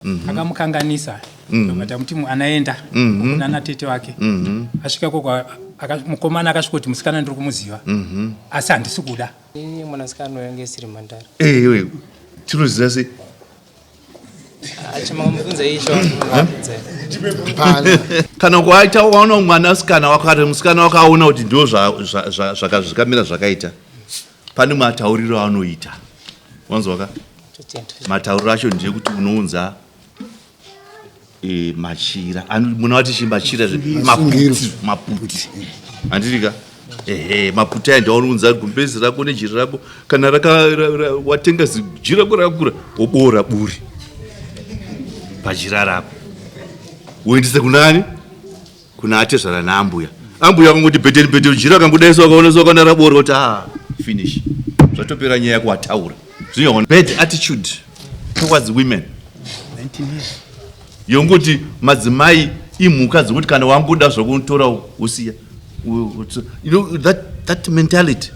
Akamukanganisa ndobva tamuti anaenda kuna natete wake. Asvika ikoko mukomana akasvika kuti musikana ndiri kumuziva asi handisi kuda. Ini mwanasikana uyo ange isiri mhandara. Ewe tinoziva sei? Achimakamubvunza isho. Kana kwaita waona mwanasikana wako musikana wako aona kuti ndo zvakamira zvakaita, pane matauriro anoita. Wanzwa ka? Matauriro acho ndeyekuti unounza machira. Munoti chi machira zve? Maputi, maputi. Handiti ka? Ehe, maputi aya ndaunounza gumbezi rako nejira rako. Kana watenga jira rako rakakura, woboora buri pajira rako. Woendese kunani? Kuna atezvara naambuya. Ambuya akangoti bheteri bheteri jira akangodai so akaona so akaona raboora kuti finish. Zvatopera nyaya yako wataura. Zvinoona bad attitude towards women. 19 years. Yongoti madzimai imhuka dzekuti kana wangoda zvakunotora wosiya. You know that mentality.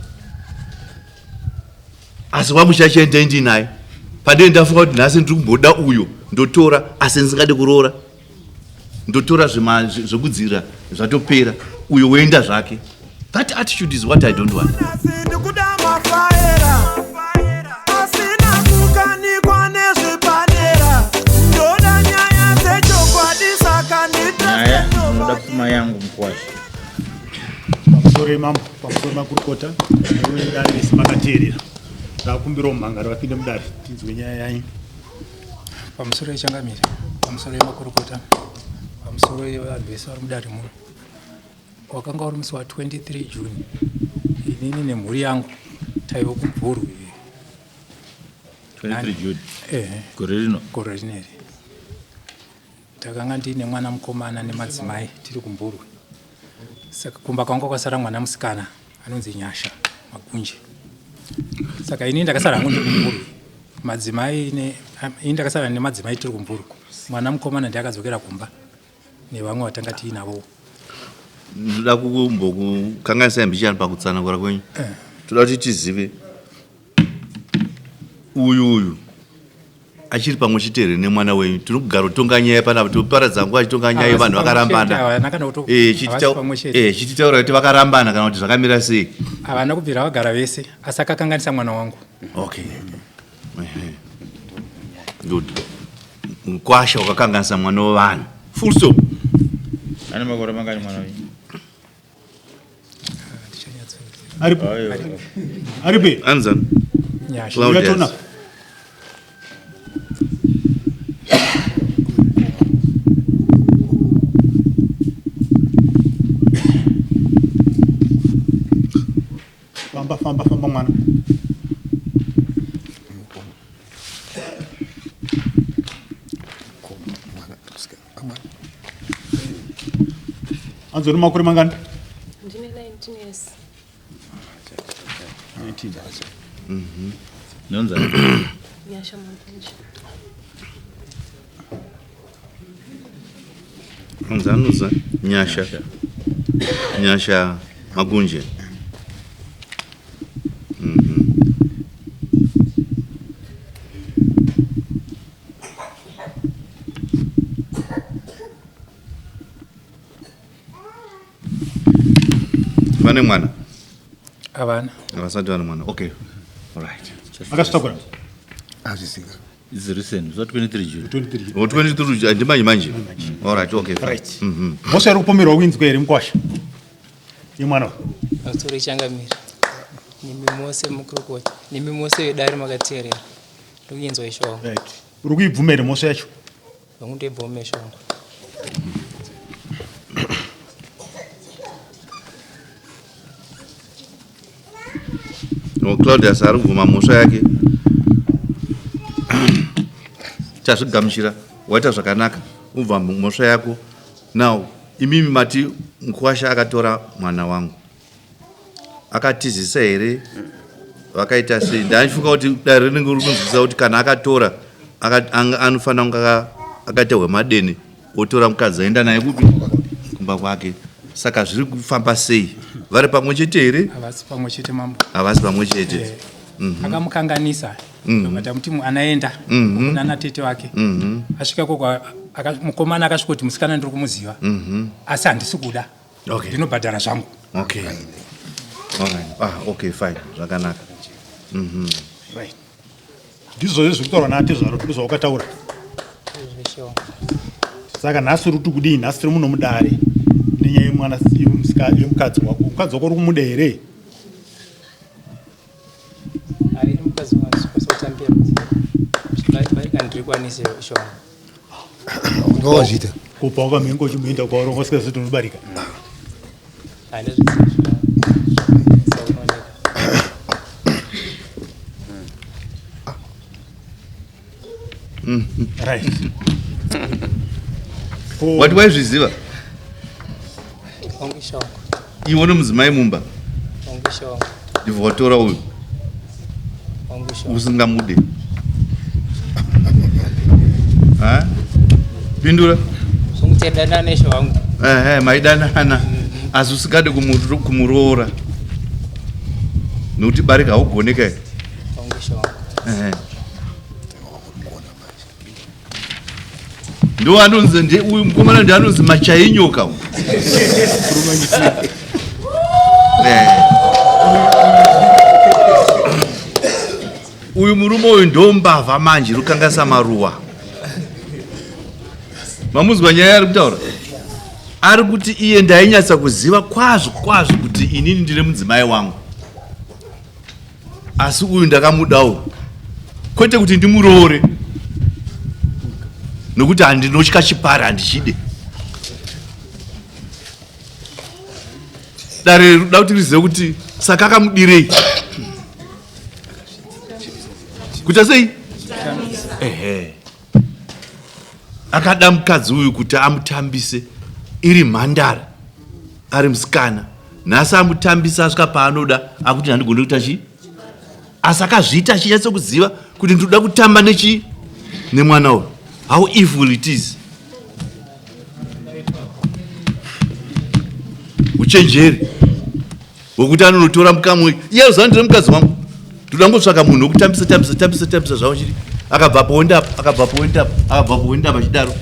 Asi wangu chachaenda ndinaye. Pandee ndafunga kuti nhasi ndiri kumboda uyo ndotora asi ndisingade kuroora. Ndotora zvekudzira zvatopera uyo woenda zvake. That attitude is what I don't want. Nyaya inoda pfuma yangu mukwasha. Pamusoro mambo, pamusoro makurukota, dare rese makateerera. Ndakumbirawo mhangari vapinde mudare tinzwe nyaya yanyu. Pamusoro yechangamire, pamusoro yemakurukota, pamusoro yevanhu vese vari mudare muno. Wakanga uri musi wa 23 June. Inini nemhuri yangu taive kuMvurwi. 23 June. Gore rino. Gore rineri. Takanga ndiine mwana mukomana nemadzimai tiri kuMvurwi. Saka kumba kwangu kwasara mwana musikana anonzi Nyasha Magunje. Saka ini ndakasara hangu ndiri kuMvurwi. Madzimai ne ini ndakasara nemadzimai tiri kuMvurwi. Mwana mukomana ndiye akadzokera kumba nevamwe vatanga tiinavo. Ndoda kumbokukanganisai mbichana pakutsanangura kwenyu. Toda kuti tizive uyu uyu achiri pamwe chete here nemwana wenyu? Tinogara kutonga nyaya panapa, toparadza nguva achitonga nyaya yevanhu vakarambana. Chititaura kuti vakarambana kana kuti zvakamira sei? Havana kubvira vagara vese, asi akakanganisa mwana wangu. Okay. Good. Mukwasha wakakanganisa mwana wevanhu. Full stop. Ane makore mangani mwana wenyu? Aripo. Aripo. Anzan. Nyasha. Claudius. Famba, famba, famba mwana. Anzi uri makore mangani? Ndine 19 years. 19. Nonza. Nyasha Magunje. Anzi anoza Nyasha. Nyasha Magunje. Vane mwana? Havana. Havasati vane mwana. Okay. All right. Akazvitakura? Azvisika. It's recent. It's 23 June. 23. Oh, 23 June. Ndimanje manje. All right, okay. Right. Mhosva iri kupomerwa kuinzwa here mukwasha? Yemwana uyu. Pamusoro changamire. Nimi mose mukurukota. Nimi mose vedare makateerera. Ndikuinzwa isho wangu. Right. Uri kuibvuma here mhosva yacho? Vangu ndoibvuma isho wangu. No, Claudius ari kubvuma mhosva yake. Chazvigamuchira, waita zvakanaka, ubva mhosva yako. Now, imimi mati mukwasha akatora mwana wangu. Akatizisa here? Vakaita sei? Ndaifunga kuti dare rinenge riri kunzwisisa kuti kana akatora, anofanira kunge akaita hwemadene, otora mukadzi aenda naye kupi? Kumba kwake. Saka zviri kufamba sei? Vari pamwe chete here? Havasi pamwe chete mambo. Havasi pamwe chete. Akamukanganisa. Ndobva tamuti anaenda kunana tete vake. Asvika koko mukomana akasvika kuti musikana ndiri kumuziva, asi handisi kuda. Ndinobhadhara zvangu. Okay, alright. Ah, okay, fine, zvakanaka. Right, ndizvozvo zviri kutaurwa naatezvaro, ndozvawakataura. Zveshe wangu. Saka nhasi uri kuti kudii? Nhasi tiri muno mudare nenyaya yemwana yemukadzi wako. Mukadzi wako uri kumuda here? Ari mukadzi wangu, sikwanisa kutambira barika, ndirikwanise, ishe wangu. Unga wazviita. Kupa wakamhenga uchimuenda kwauri, usingazoti unobarika. Handazviziva saunooneka. Right. Wati waizviziva? Wangu, ishe wangu. Iwe nomudzimai mumba? Wangu, ishe wangu. Ndibva watora uyu? Wangu, ishe wangu. Usingamude? Ha? Pindura. Zvongutendana, ishe wangu. Ehe, maidanana, asi usingade kumuroora nokuti barika haugoneka. Wangu, ishe wangu. Ehe. Ndo anonzi ndi uyu mukomana ndi anonzi machainyoka uyu. Eh. Uyu murume uyu ndo mbavha manje, rukangasa maruwa. Mamuzwa nyaya ari kutaura? Ari kuti iye ndainyatsa kuziva kwazvo kwazvo kuti inini ndine mudzimai wangu, asi uyu ndakamudawo, kwete kuti ndimuroore, nokuti handinotya chipari, handichide. Dare rinoda kuti rizive kuti saka akamudirei, kuita sei. Ehe, akada mukadzi uyu kuti amutambise iri mhandara, ari musikana. Nhasi amutambisa, asvika paanoda, akuti handigoni kuita chii, asi akazviita achinyatsokuziva kuti ndinoda kutamba nechi nemwana uyu. How evil it is! Uchenjeri hwekuti anonotora mukamwe iye zuva, ndine mukadzi wangu, ndoda ngotsvaka munhu wekutambisa, tambisa, tambisa, tambisa zvavo chiri. Akabva po oenda apo, akabva po oenda apo, akabva po oenda apo, achidaro.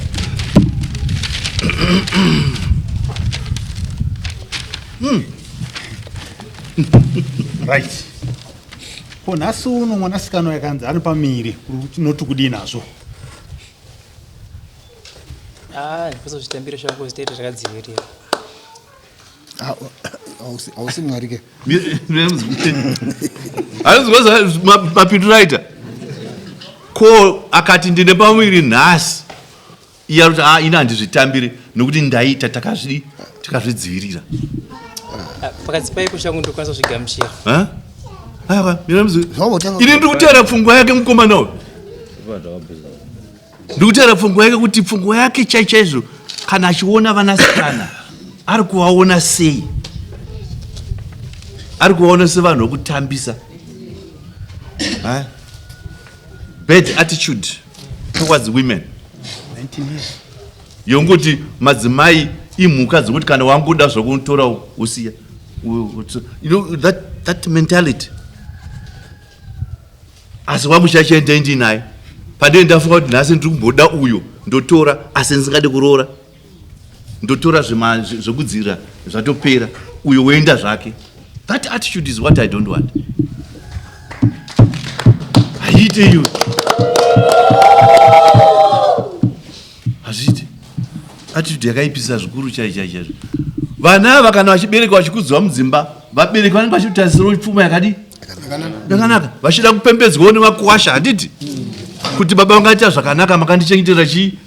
Right, ko nhasi uno mwanasikana yakanzi ari pamiri, unoti kudii nazvo? Ah, ndikwanisa kuzvitambira shangu, zitaita zvakadzivirira. Hausi Mwari ke. Hanozwa mapinduro aita ko, akati ndine pamuviri nhasi, iye ari kuti a ini handizvitambire nokuti ndaita takazvidzivirira. Ah, pakati paiko shangu ndokwanisa kuzvigamuchira. Ha? Aiwa, mira muzwi. Zvawotanga- Ini ndiri kutaura pfungwa yake mukomana uyu, ndiri kutaura pfungwa yake, kuti pfungwa yake chai chaizvo kana achiona vanasikana ari kuvaona sei? Ari kuvaona sevanhu vokutambisa. Ha? Bad attitude towards women. 19 years. Yongoti madzimai imhuka dzekuti kana wangoda zvokutora usiya. You know that mentality. Asi wangu chachienda ndinaye pandee, ndafunga kuti nhasi ndiri kumboda uyo, ndotora, asi ndisingade kuroora, ndotora zvekudzira, zvatopera, uyo woenda zvake. That attitude is what I don't want. Haiite iyo, hazviiti. Attitude yakaipisa zvikuru chai chai chaizvo. Vana ava kana vachiberekwa, vachikudzwa mudzimba, vabereki vanenge vachitarisirawo pfuma yakadii, yakanaka, vachida kupembedzwawo nemakuwasha, handiti, kuti baba vangaita zvakanaka, makandichengetera chii,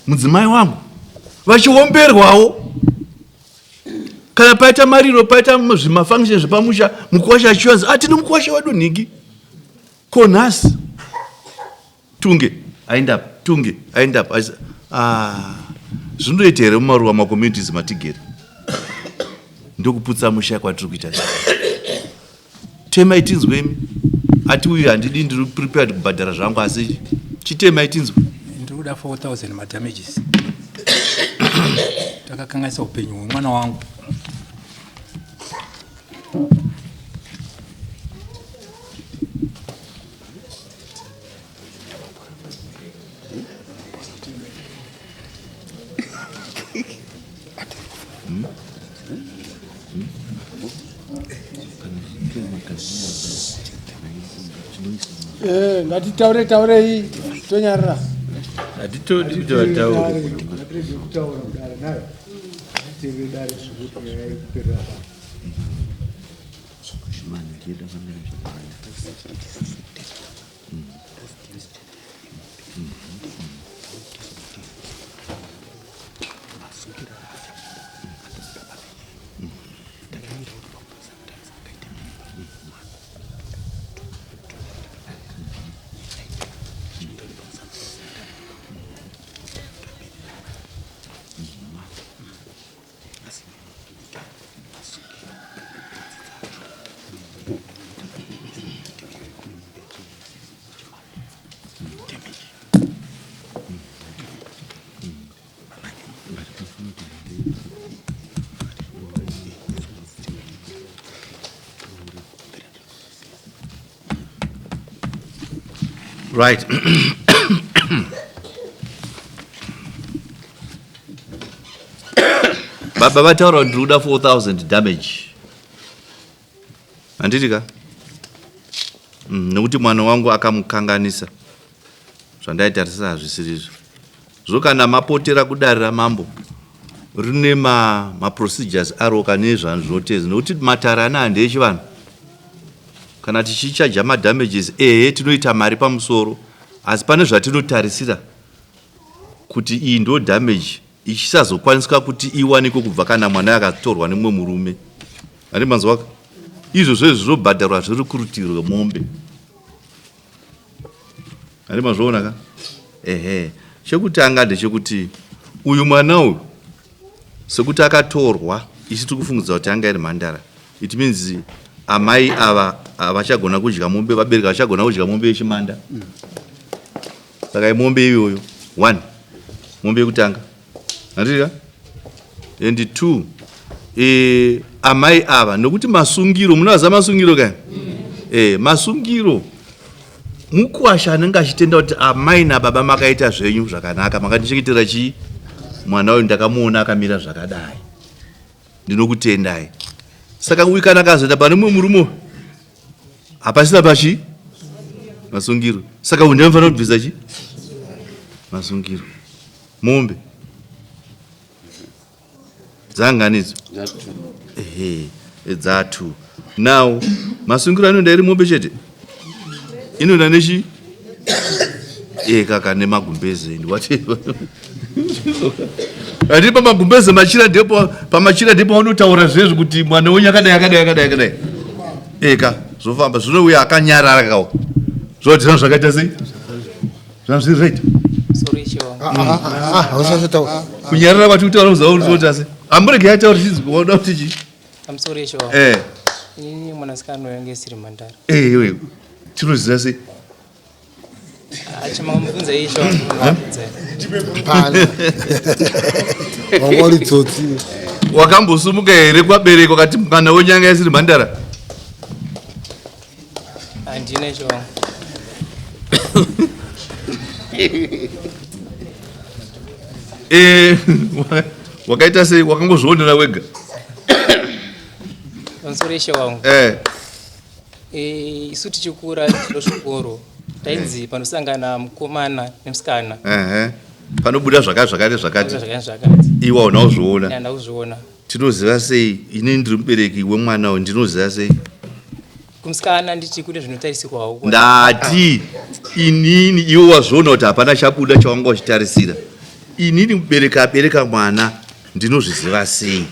mudzimai wangu, vachiomberwawo kana paita mariro, paita zvimafunction zvepamusha, mukuwasha achiwanzi a tine mukuwasha wedu nhingi. Ko nhasi tunge aendapa, tunge aendapa. Ah, zvinoita here mumaruwa, macommunities matigere? Ndokuputsa musha kwatiri kuita. Temai tinzwemi. Ati uyu handidi, ndiri prepared kubhadhara zvangu, asi chitemai tinzwe. Ndiri kuda 4000 madamages, takakanganisa upenyu hwemwana wangu. Eh, ngatitaure taurei tonyarara. Hatitodi kuti vataure. Ngatirege kutaura kudare nayo. Ngatirege dare zvekuti nyaya ikuperera pa. Right. Baba vataura kuti ndiri kuda 4000 damage. Handiti ka? Nekuti mwana wangu akamukanganisa. Zvandaitarisira hazvisirizvo. Zvo kana mapotera kudare ramambo rine ma, maprocedures aro kane zvanozvinoteedza nekuti matare anaya ndeechivanhu. Kana tichichaja madamages ehe tinoita mari pamusoro asi pane zvatinotarisira kuti iyi ndo damage ichisazokwaniswa kuti iwanikwe kubva kana mwana akatorwa nemumwe murume. Handi manzwaka? Izvozvo izvi zvinobhadharwa zviri kurutivi rwemombe. Handi mazviona ka? Ehe. Chekutanga ndechekuti uyu mwana uyu sekuti akatorwa isu tiri kufungidza kuti anga iri mhandara. It means amai ava havachagona kudya mombe, vabereki havachagona kudya mombe yechimanda. Saka imombe iyoyo one, mombe yekutanga. Handiti ka? And two, amai ava nokuti masungiro, munoaziva masungiro ka? Masungiro mukwasha anenge achitenda kuti amai nababa makaita zvenyu zvakanaka, makandichengetera chii mwana uyu, ndakamuona akamira zvakadai, ndinokutendai. Saka uyu kana akazoenda pane mumwe murume hapasina pachi masungiro. Saka uyu ndinofanira kubvisa chi masungiro. Mombe dzanganidzo ehe dzatu. Now masungiro anoenda iri mombe chete, inoenda nechi kaka nemagumbeze and whatever. Ati pamagumbeze machira ndipo pamachira ndipo unotaura zvezvo kuti mwana wenyu akadai akadai akadai akadai. Eka zvofamba zvino uya akanyarara kawo. Zvoti zvakaita sei? Zvazviri right. Sorry Ishe wangu. Hausatotaura. Kunyarara kwati kutaura kuziva kuti zvoti asi. Amurege ataura chinzi waoda kuti chii? I'm sorry Ishe wangu. Inini mwanasikana uyu ange isiri mhandara. Iwe. Tinoziva sei? Achimakamubvunza Ishe wangu. Hapana. Wanga uri tsotsi. Wakambosumuka here kwabereka wakati mwana wenyu anga isiri mhandara? Handina Ishe wangu. Wakaita sei? Wakangozvionera wega? Pamusoro Ishe wangu. Isu tichikura tiri zvikoro tainzi panosangana mukomana nemusikana. Panobuda zvakati zvakati zvakati. Zvakati zvakati. Iwe hauna kuzviona. Handina kuzviona. Tinoziva sei? Ini ndiri mubereki wemwana uyu, ndinoziva sei? Kumusikana nditi kune zvinotarisirwawo. Ndati inini iwe wazviona kuti hapana chabuda chawanga uchitarisira. Inini mubereki abereka mwana ndinozviziva sei?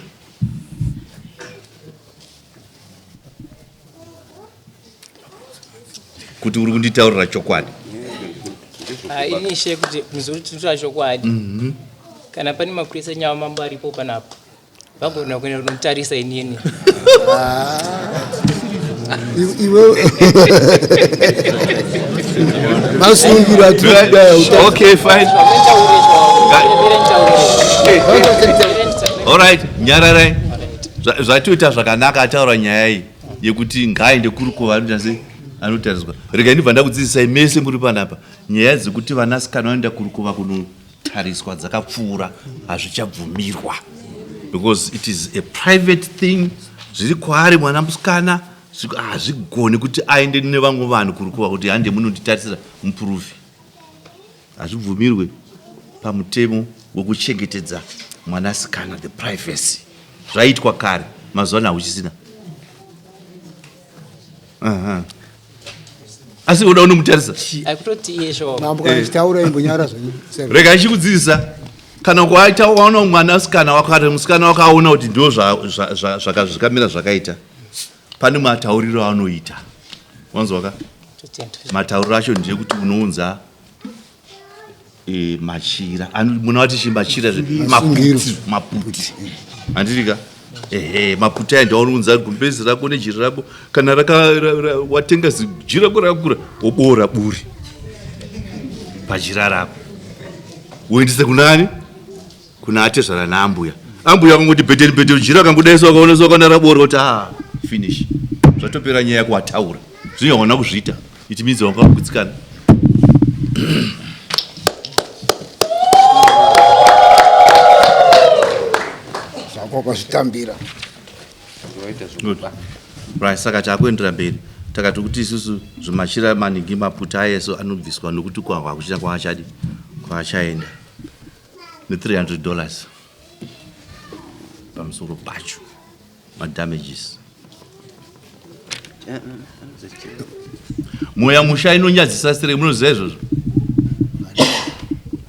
Kuti uri kunditaurira chokwadi. Ini Ishe kuti muzuri tinotaura chokwadi. Kana pane mapurisa nyaya mambo aripo panapa. Vagona kuenda kunomutarisa inini. Iwe masungiro atiri Okay, fine. All right, nyararai. Zvatoita zvakanaka ataura nyaya iyi yekuti ngaaende kurukova anoita sei anotariswa. Regai ndibva ndakudzidzisai mese muri panapa nyaya dzekuti vanasikana vanoenda kurukova kunotariswa dzakapfuura hazvichabvumirwa because it is a private thing. Zviri kwaari mwana musikana, Hazvigoni kuti aende nevamwe vanhu kurukuva kuti hande munonditarisira mupurufi. Hazvibvumirwe pamutemo wekuchengetedza mwanasikana, the privacy. Zvaiitwa kare, mazuva ano hakuchisina. Aha. Asi uda unomutarisa. Akutoti iye sho. Mambo kana chitaura imbonyara zvenyu. Rega ichikudzidzisa kana kwaita waona mwanasikana wakati musikana wakaona kuti ndo zvakamira zvakaita, pane matauriro anoita, wanzwa ka? Matauriro acho ndeyekuti unounza machira. Muna vati chii machira zve? Maputi, maputi. Handiti ka? Ehe, maputi aya ndaunounza gumbezi rako nejira rako, kana watenga jira rako rakakura, woboora buri pajira rako, woendese kunani? Kuna atezvara naambuya. Ambuya akangoti bheteri bheteri jira akangodaiswa, akaona sakaona raboorwa, kuti ah, finish, zvatopera nyaya yako, wataura zvino hauna kuzviita, it means wanga wakugutsikana. Zvako wakazvitambira. Good. Right, saka takuendera mberi. Takati kuti isusu zvimachira maningi maputa ayeso anobviswa nokuti kwahwa hakuchina kwaachadi kwaachaenda ne300 dollars pamusoro pacho madamages. Mweya musha inonyadzisa sire, munoziva izvozvo,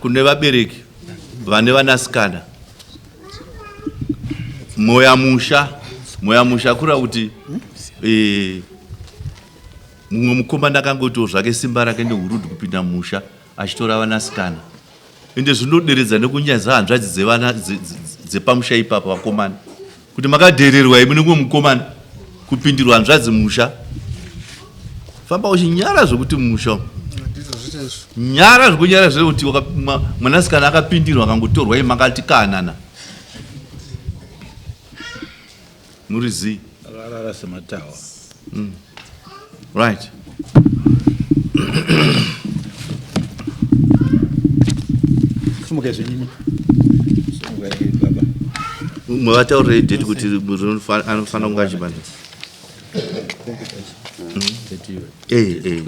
kune vabereki vane vanasikana. Mweya musha, mweya musha kureva kuti mumwe mukomana akangotiwo zvake simba rake neurudhi kupinda musha achitora vanasikana, ende zvinoderedza nekunyadza hanzvadzi dzevana dzepamusha ipapo, vakomana, kuti makadhererwa imi nemumwe mukomana kupindirwa hanzvadzi musha. Famba uchinyara zvekuti musha nyara zvekunyara zvekuti mwanasikana akapindirwa akangotorwa imi makati kanana muri zii. Akarara sematawa. Right. Sumukai zvenyimi. Baba. Mavataurire date kuti anofanira kunge achibanda. 23.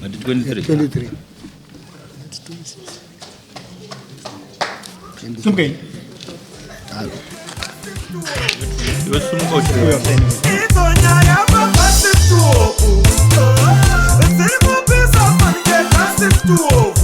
Mati 23. 23. Sumukai. Iwe sumuka uchiuya. Itonyaya papasi tuoku. Dziri kupisa fanike kasi tuoku.